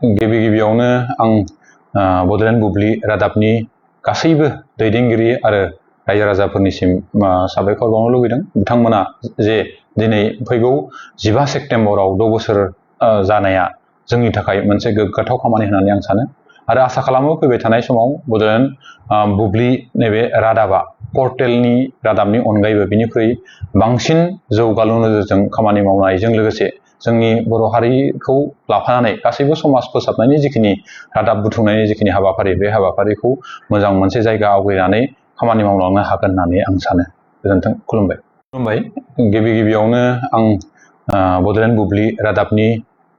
गिबियावनो आं बड'लेण्ड बुब्लि रादाबनि गासैबो दैदेनगिरि आरो रायजो राजाफोरनिसिम साबायखर बावनो लुबैदों। बिथांमोना जे दिनै फैगौ 15 सेप्तेम्बराव 6 बोसोर जानाया जोंनि थाखाय मोनसे गोग्गाथाव खामानि होननानै आं सानो आरो आसा खालामो फैबाय थानाय समाव बड'लेण्ड बुब्लि नैबे रादाबा पर्टेलनि रादाबनि अनगायैबो बिनिख्रुइ बांसिन जौगालु नोजोरजों खामानि मावनायजों लोगोसे जोंनि बर' हारिखौ लाफानानै गासैबो समाज फोसाबनायनि जिखिनि रादाब बुथुमनायनि जिखिनि हाबाफारि बे हाबाफारिखौ मोजां मोनसे जायगा आवगायनानै खामानि मावलांनो हागोन होननानै आं सानो। गोजोन्थों। खुलुमबाय। गिबियावनो आं बड'लेण्ड बुब्लि रादाबनि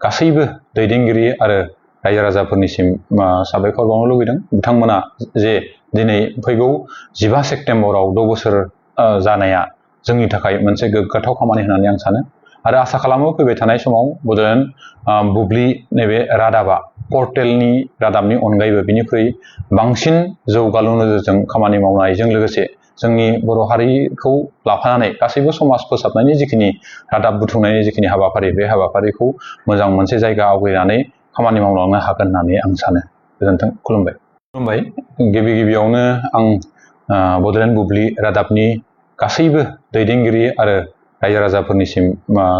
गासैबो दैदेनगिरि आरो रायजो राजाफोरनिसिम साबायखर बावनो लुबैदों। बिथांमोना जे दिनै फैगौ 15 सेप्तेम्बराव 6 बोसोर जानाया जोंनि थाखाय मोनसे गोग्गाथाव खामानि होननानै आं सानो आरो आसा खालामो फैबाय थानाय समाव बड'लेण्ड बुब्लि नैबे रादाबा पर्टेलनि रादाबनि अनगायैबो बिनिख्रुइ बांसिन जौगालु नोजोरजों खामानि मावनायजों लोगोसे जोंनि बर' हारिखौ लाफानानै गासैबो समाज फोसाबनायनि जिखिनि रादाब बुथुमनायनि जिखिनि हाबाफारि बे हाबाफारिखौ मोजां मोनसे जायगा आवगायनानै खामानि मावलांनो हागोन होननानै आं सानो। गोजोन्थों। खुलुमबाय। गिबियावनो आं बड'लेण्ड बुब्लि रादाबनि गासैबो दैदेनगिरि आरो रायजो राजाफोरनिसिम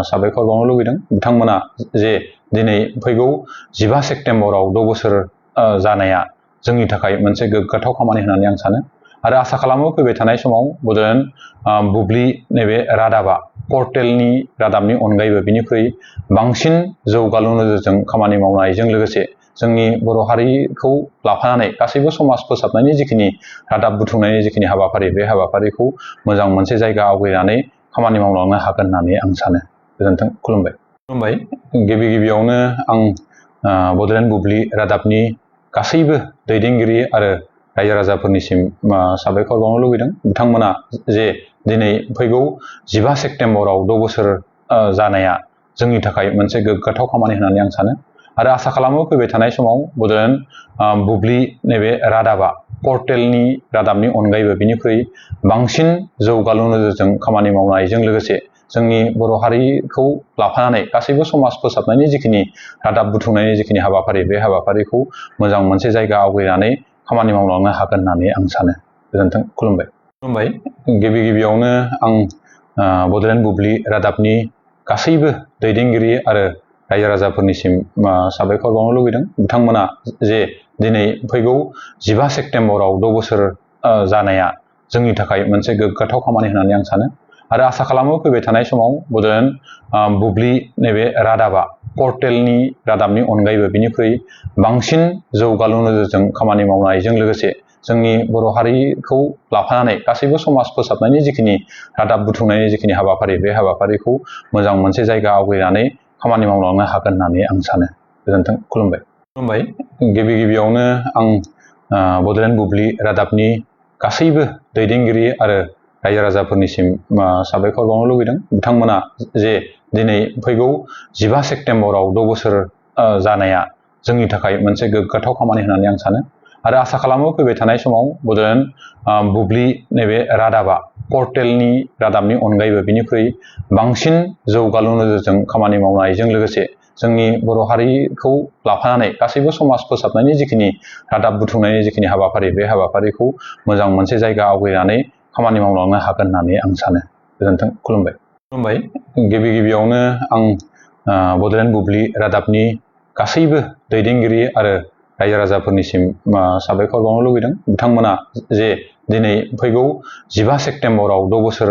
साबायखर बावनो लुबैदों। बिथांमोना जे दिनै फैगौ 15 सेप्तेम्बराव 6 बोसोर जानाया जोंनि थाखाय मोनसे गोग्गाथाव खामानि होननानै आं सानो आरो आसा खालामो फैबाय थानाय समाव बड'लेण्ड बुब्लि नैबे रादाबा पर्टेलनि रादाबनि अनगायैबो बिनिख्रुइ बांसिन जौगालु नोजोरजों खामानि मावनायजों लोगोसे जोंनि बर' हारिखौ लाफानानै गासैबो समाज फोसाबनायनि जिखिनि रादाब बुथुमनायनि जिखिनि हाबाफारि बे हाबाफारिखौ मोजां मोनसे जायगा आवगायनानै खामानि मावलांनो हागोन होननानै आं सानो। गोजोन्थों। खुलुमबाय। गिबियावनो आं बड'लेण्ड बुब्लि रादाबनि गासैबो दैदेनगिरि आरो रायजो राजाफोरनिसिम साबायखर बावनो लुबैदों। बिथांमोना जे दिनै फैगौ 15 सेप्तेम्बराव 6 बोसोर जानाया जोंनि थाखाय मोनसे गोग्गाथाव खामानि होननानै आं सानो आरो आसा खालामो फैबाय थानाय समाव बड'लेण्ड बुब्लि नैबे रादाबा पर्टेलनि रादाबनि अनगायैबो बिनिख्रुइ बांसिन जौगालु नोजोरजों खामानि मावनायजों लोगोसे जोंनि बर' हारिखौ लाफानानै गासैबो समाज फोसाबनायनि जिखिनि रादाब बुथुमनायनि जिखिनि हाबाफारि बे हाबाफारिखौ मोजां मोनसे जायगा आवगायनानै खामानि मावलांनो हागोन होननानै आं सानो। गोजोन्थों। खुलुमबाय। गिबियावनो आं बड'लेण्ड बुब्लि रादाबनि गासैबो दैदेनगिरि आरो रायजो राजाफोरनिसिम साबायखर बावनो लुबैदों। बिथांमोना जे दिनै फैगौ 15 सेप्तेम्बराव 6 बोसोर जानाया जोंनि थाखाय मोनसे गोग्गाथाव खामानि होननानै आं सानो आरो आसा खालामो फैबाय थानाय समाव बड'लेण्ड बुब्लि नैबे रादाबा पर्टेलनि रादाबनि अनगायैबो बिनिख्रुइ बांसिन जौगालु नोजोरजों खामानि मावनायजों लोगोसे जोंनि बर' हारिखौ लाफानानै गासैबो समाज फोसाबनायनि जिखिनि रादाब बुथुमनायनि जिखिनि हाबाफारि बे हाबाफारिखौ मोजां मोनसे जायगा आवगायनानै खामानि मावलांनो हागोन होननानै आं सानो। गोजोन्थों। खुलुमबाय। गिबियावनो आं बड'लेण्ड बुब्लि रादाबनि गासैबो दैदेनगिरि आरो रायजो राजाफोरनिसिम साबायखर बावनो लुबैदों। बिथांमोना जे दिनै फैगौ 15 सेप्तेम्बराव 6 बोसोर जानाया जोंनि थाखाय मोनसे गोग्गाथाव खामानि होननानै आं सानो आरो आसा खालामो फैबाय थानाय समाव बड'लेण्ड बुब्लि नैबे रादाबा पर्टेलनि रादाबनि अनगायैबो बिनिख्रुइ बांसिन जौगालु नोजोरजों खामानि मावनायजों लोगोसे जोंनि बर' हारिखौ लाफानानै गासैबो समाज फोसाबनायनि जिखिनि रादाब बुथुमनायनि जिखिनि हाबाफारि बे हाबाफारिखौ मोजां मोनसे जायगा आवगायनानै खामानि मावलांनो हागोन होननानै आं सानो। गोजोन्थों। खुलुमबाय। गिबियावनो आं बड'लेण्ड बुब्लि रादाबनि गासैबो दैदेनगिरि आरो रायजो राजाफोरनिसिम साबायखर बावनो लुबैदों। बिथांमोना जे दिनै फैगौ 15 सेप्तेम्बराव 6 बोसोर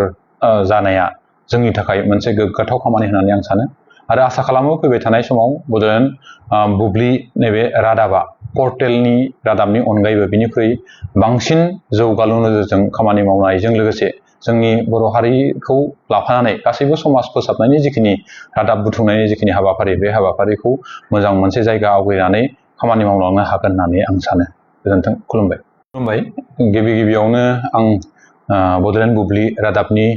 जानाया जोंनि थाखाय मोनसे गोग्गाथाव खामानि होननानै आं सानो आरो आसा खालामो फैबाय थानाय समाव बड'लेण्ड बुब्लि नैबे रादाबा पर्टेलनि रादाबनि अनगायैबो बिनिख्रुइ बांसिन जौगालु नोजोरजों खामानि मावनायजों लोगोसे जोंनि बर' हारिखौ लाफानानै गासैबो समाज फोसाबनायनि जिखिनि रादाब बुथुमनायनि जिखिनि हाबाफारि बे हाबाफारिखौ मोजां मोनसे जायगा आवगायनानै खामानि मावलांनो हागोन होननानै आं सानो। गोजोन्थों। खुलुमबाय। गिबियावनो आं बड'लेण्ड बुब्लि रादाबनि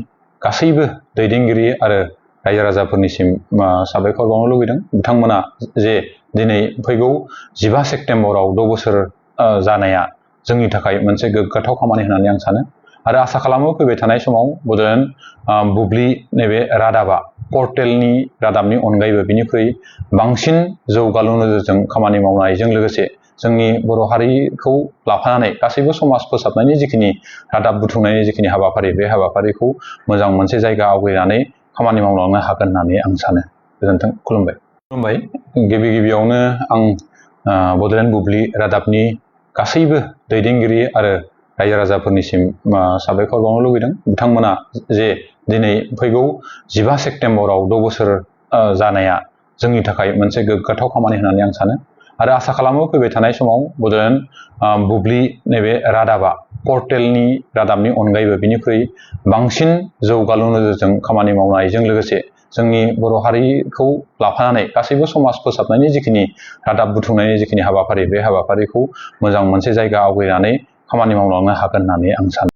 गासैबो दैदेनगिरि आरो रायजो राजाफोरनिसिम साबायखर बावनो लुबैदों। बिथांमोना जे दिनै फैगौ 15 सेप्तेम्बराव 6 बोसोर जानाया जोंनि थाखाय मोनसे गोग्गाथाव खामानि होननानै आं सानो आरो आसा खालामो फैबाय थानाय समाव बड'लेण्ड बुब्लि नैबे रादाबा पर्टेलनि रादाबनि अनगायैबो बिनिख्रुइ बांसिन जौगालु नोजोरजों खामानि मावनायजों लोगोसे जोंनि बर' हारिखौ लाफानानै गासैबो समाज फोसाबनायनि जिखिनि रादाब बुथुमनायनि जिखिनि हाबाफारि बे हाबाफारिखौ मोजां मोनसे जायगा आवग्रिनानै खामानि मावलांनो हागोन होननानै आं सानो। गोजोन्थों। खुलुमबाय। गिबियावनो आं बड'लेण्ड बुब्लि रादाबनि गासैबो दैदेनगिरि आरो रायजो राजाफोरनिसिम साबायखर बावनो लुबैदों। बिथांमोना जे दिनै फैगौ 15 सेप्तेम्बराव 6 बोसोर जानाया जोंनि थाखाय मोनसे गोग्गाथाव खामानि होननानै आं सानो आरो आसा खालामो फैबाय थानाय समाव बड'लेण्ड बुब्लि नैबे रादाबा पर्टेलनि रादाबनि अनगायैबो बिनिख्रुइ बांसिन जौगालु नोजोरजों खामानि मावनायजों लोगोसे जोंनि बर' हारिखौ लाफानानै गासैबो समाज फोसाबनायनि जिखिनि रादाब बुथुमनायनि जिखिनि हाबाफारि बे हाबाफारिखौ मोजां मोनसे जायगा आवग्रिनानै खामानि मावलांनो हागोन होननानै आं सानो।